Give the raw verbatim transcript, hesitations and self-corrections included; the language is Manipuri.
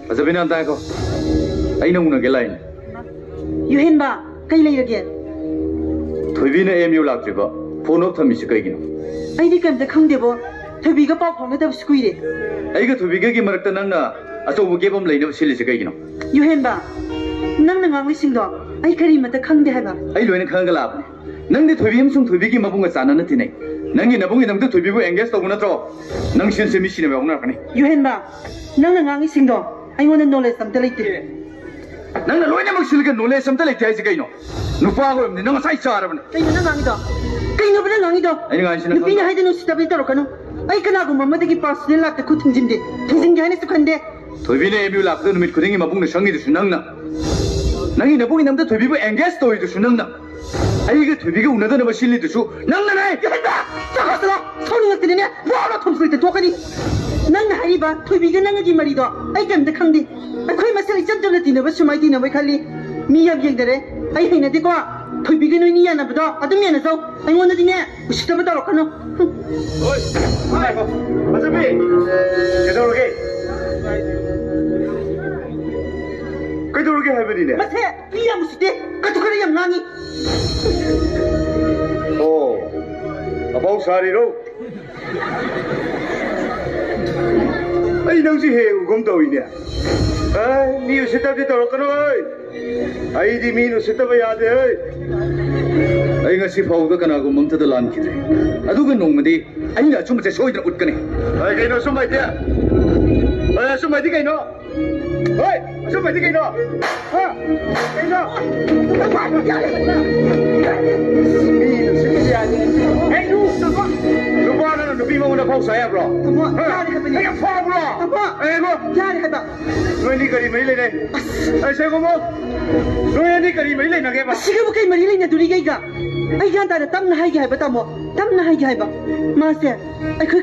ꯐꯖꯕꯤꯅ ꯑꯝꯇ ꯉꯥꯏꯈꯣ꯫ ꯑꯩ ꯅꯪ ꯎꯅꯒꯦ ꯂꯥꯛꯏꯅꯦ꯫ ꯌꯨꯍꯦꯟꯕ, ꯀꯩ ꯂꯩꯔꯒꯦ? ꯊꯣꯏꯕꯤꯅ ꯑꯦꯝ ꯌꯨ ꯂꯥꯛꯇ꯭ꯔꯤꯕ ꯐꯣꯟ ꯑꯣꯐ ꯊꯝꯃꯤꯁꯤ ꯀꯩꯒꯤꯅꯣ? ꯑꯩꯗꯤ ꯀꯩꯝꯇ ꯈꯪꯗꯦꯕꯣ꯫ ꯊꯣꯏꯕꯤꯒ ꯄꯥꯎ ꯐꯥꯎꯅꯗꯕꯁꯨ ꯀꯨꯏꯔꯦ꯫ ꯑꯩꯒ ꯊꯣꯏꯕꯤꯒꯒꯤ ꯃꯔꯛꯇ ꯅꯪꯅ ꯑꯆꯧꯕ ꯒꯦꯞ ꯑꯃ ꯂꯩꯅꯕ ꯁꯤꯜꯂꯤꯁꯤ ꯀꯩꯒꯤꯅꯣ? ꯌꯨꯍꯦꯟꯕ, ꯅꯪꯅ ꯉꯥꯡꯂꯤꯁꯤꯡꯗꯣ ꯑꯩ ꯀꯔꯤꯃꯇ ꯈꯪꯗꯦ ꯍꯥꯏꯕ꯫ ꯑꯩ ꯂꯣꯏꯅ ꯈꯪꯉꯒ ꯂꯥꯛꯄꯅꯦ꯫ ꯅꯪꯗꯤ ꯊꯣꯏꯕꯤ ꯑꯃꯁꯨꯡ ꯊꯣꯏꯕꯤꯒꯤ ꯃꯕꯨꯡꯒ ꯆꯥꯟꯅꯅ ꯇꯤꯟꯅꯩ꯫ ꯅꯪꯒꯤ ꯅꯕꯨꯡꯒꯤ ꯅꯪꯗ ꯊꯣꯏꯕꯤꯕꯨ ꯑꯦꯡꯒꯦꯖ ꯇꯧꯕ ꯅꯠꯇ꯭ꯔꯣ? ꯅꯪ ꯁꯤꯟꯁꯦ ꯃꯤ ꯁꯤꯅꯕ ꯌꯥꯎꯅꯔꯛꯀꯅꯤ꯫ ꯌꯨꯍꯦꯟꯕ, ꯅꯪꯅ ꯉꯥꯡꯉꯤꯁꯤꯡꯗꯣ ꯑꯩꯉꯣꯟꯗ ꯅꯣꯂꯦꯖ ꯑꯝꯇ ꯂꯩꯇꯦ꯫ ꯅꯪꯅ ꯂꯣꯏꯅꯃꯛ ꯁꯤꯜꯂꯒ ꯅꯣꯂꯦꯖ ꯑꯝꯇ ꯂꯩꯇꯦ ꯍꯥꯏꯁꯦ ꯀꯩꯅꯣ? ꯅꯨꯄꯥ ꯑꯣꯏꯔꯕꯅꯤ, ꯅꯪ ꯉꯁꯥꯏ ꯆꯥꯔꯕꯅꯤ꯫ ꯀꯩꯅꯣ ꯅꯪ ꯉꯥꯡꯉꯤꯗꯣ? ꯀꯩꯅꯣꯕ ꯅꯪ ꯉꯥꯡꯉꯤꯗꯣ? ꯑꯩꯅ ꯉꯥꯡꯉꯤꯁꯤꯅ ꯅꯨꯄꯤꯅ ꯈꯪꯗ꯭ꯔꯣ? ꯍꯥꯏꯗꯤ ꯅꯨꯡꯁꯤꯠꯇꯕꯗꯤ ꯇꯧꯔꯛꯀꯅꯨ꯫ ꯑꯩ ꯀꯅꯥꯒꯨꯝꯕ ꯑꯃꯗꯒꯤ ꯄꯥꯔꯁꯣꯅꯦꯜ ꯂꯥꯏꯐꯇ ꯈꯨꯠ ꯊꯤꯡꯖꯤꯟꯗꯦ, ꯊꯤꯡꯖꯤꯟꯒꯦ ꯍꯥꯏꯅꯁꯨ ꯈꯟꯗꯦ꯫ ꯊꯣꯏꯕꯤꯅ ꯑꯦꯝ ꯌꯨ ꯂꯥꯛꯄꯗ ꯅꯨꯃꯤꯠ ꯈꯨꯗꯤꯡꯒꯤ ꯃꯕꯨꯡꯅ ꯁꯪꯉꯤꯗꯨꯁꯨ ꯅꯪꯅ꯫ ꯅꯪꯒꯤ ꯅꯕꯨꯡꯒꯤ ꯅꯝꯗ ꯊꯣꯏꯕꯤꯕꯨ ꯑꯦꯡꯒꯦꯖ ꯇꯧꯔꯤꯗꯨꯁꯨ ꯅꯪꯅ꯫ ꯑꯩꯒ ꯊꯣꯏꯕꯤꯒ ꯎꯅꯗꯅꯕ ꯁꯤꯜꯂꯤꯗꯨꯁꯨ ꯅꯪꯅꯅꯦ꯫ ꯌꯥꯍꯟꯕ! ꯆꯠꯈ꯭ꯔꯁꯤꯔꯣ? ꯁꯥꯎꯅꯤꯡꯉꯛꯇꯅꯅꯦ ꯕꯣꯝꯅ ꯊꯣꯝ ꯐꯨꯔꯤꯠꯇ ꯊꯣꯛꯀꯅꯤ꯫ ꯅꯪꯅ ꯍꯥꯏꯔꯤꯕ ꯊꯣꯏꯕꯤꯒ ꯅꯪꯒꯒꯤ ꯃꯔꯤꯗꯣ ꯑꯩ ꯀꯩꯝꯇ ꯈꯪꯗꯦ꯫ ꯑꯩꯈꯣꯏ ꯃꯁꯦꯜ ꯏꯆꯝ ꯆꯝꯅ ꯇꯤꯟꯅꯕ ꯁꯨꯃꯥꯏ ꯇꯤꯟꯅꯕꯩ ꯈꯜꯂꯤ꯫ ꯃꯤ ꯌꯥꯝ ꯌꯦꯡꯗꯔꯦ꯫ ꯑꯩ ꯍꯩꯅꯗꯦꯀꯣ꯫ ꯊꯣꯏꯕꯤꯒ ꯅꯣꯏꯅꯤ ꯌꯥꯅꯕꯗꯣ ꯑꯗꯨꯝ ꯌꯥꯅꯖꯧ꯫ ꯑꯩꯉꯣꯟꯗꯗꯤꯅꯦ ꯎꯁꯤꯠꯇꯕ ꯇꯧꯔꯛꯀꯅꯨ꯫ ꯍꯣꯏ, ꯉꯥꯏꯈꯣ꯫ ꯐꯖꯕꯤ! ꯀꯩꯗꯧꯔꯒꯦ? ꯀꯩꯗꯧꯔꯒꯦ ꯍꯥꯏꯕꯅꯤꯅꯦ? ꯃꯁꯦ ꯃꯤ ꯌꯥꯝ ꯎꯁꯤꯠꯇꯦ꯫ ꯀꯇꯨ ꯈꯔ ꯌꯥꯝ ꯉꯥꯡꯉꯤ꯫ ꯑꯣ, ꯑꯐꯥꯎ ꯁꯥꯔꯤꯔꯣ? ꯑꯩ ꯅꯪꯁꯤ ꯍꯦꯛ ꯎꯒꯨꯝ ꯇꯧꯏꯅꯦ꯫ ꯑꯦ, ꯃꯤ ꯎꯁꯤꯠꯇꯕꯗꯤ ꯇꯧꯔꯛꯀꯅꯨ, ꯍꯩ꯫ ꯑꯩꯗꯤ ꯃꯤ ꯎꯁꯤꯠꯇꯕ ꯌꯥꯗꯦ, ꯍꯩ꯫ ꯑꯩ ꯉꯁꯤ ꯐꯥꯎꯕꯗ ꯀꯅꯥꯒꯨꯝꯕ ꯑꯝꯇꯗ ꯂꯥꯟꯈꯤꯗ꯭ꯔꯤ꯫ ꯑꯗꯨꯒ ꯅꯣꯡꯃꯗꯤ ꯑꯩꯅ ꯑꯆꯨꯝꯕꯁꯦ ꯁꯣꯏꯗꯅ ꯎꯠꯀꯅꯤ꯫ ꯑꯦ, ꯀꯩꯅꯣ ꯑꯆꯨꯝꯕ ꯍꯥꯏꯗꯤ? ꯑꯦ, ꯑꯆꯨꯝꯕ ꯍꯥꯏꯗꯤ ꯀꯩꯅꯣ? ꯍꯣꯏ, ꯑꯆꯨꯝꯕ ꯍꯥꯏꯗꯤ ꯀꯩꯅꯣ? ꯍꯥ? ꯀꯩꯅꯣ? ꯃꯤ ꯎꯁꯤꯠꯇꯕ ꯌꯥꯗꯦ꯫ ꯍꯩ, ꯅꯨꯄꯥ ꯅꯪꯅ ꯅꯨꯄꯤ ꯃꯉꯣꯟꯗ ꯐꯥꯎ ꯁꯥ ꯌꯥꯕ꯭ꯔꯣ? ꯇꯥꯃꯣ, ꯍꯥ? ꯌꯥꯔꯦ ꯍꯥꯏꯕꯅꯤ꯫ ꯑꯩ ꯌꯥꯝ ꯐꯥꯎꯕ꯭ꯔꯣ? ꯇꯥꯃꯣ, ꯑꯦ, ꯏꯕꯣ꯫ ꯌꯥꯔꯦ ꯍꯥꯏꯕ꯫ ꯅꯣꯏꯅꯤ ꯀꯔꯤ ꯃꯔꯤ ꯂꯩꯅꯩ? ꯑꯁ꯫ ꯑꯩ ꯁꯦꯡꯉꯨꯃꯣ꯫ ꯅꯣꯏ ꯑꯅꯤ ꯀꯔꯤ ꯃꯔꯤ ꯂꯩꯅꯒꯦꯕ? ꯑꯁꯤꯒꯕꯨ ꯀꯩ ꯃꯔꯤ ꯂꯩꯅꯗꯣꯔꯤꯒꯦ ꯑꯩꯒ? ꯑꯩ ꯒ꯭ꯌꯥꯟ ꯇꯥꯅ ꯇꯞꯅ ꯍꯥꯏꯒꯦ ꯍꯥꯏꯕ, ꯇꯥꯃꯣ꯫ ꯇꯞꯅ ꯍꯥꯏꯒꯦ ꯍꯥꯏꯕ꯫ ꯃꯥꯁꯦ ꯑꯩꯈꯣꯏ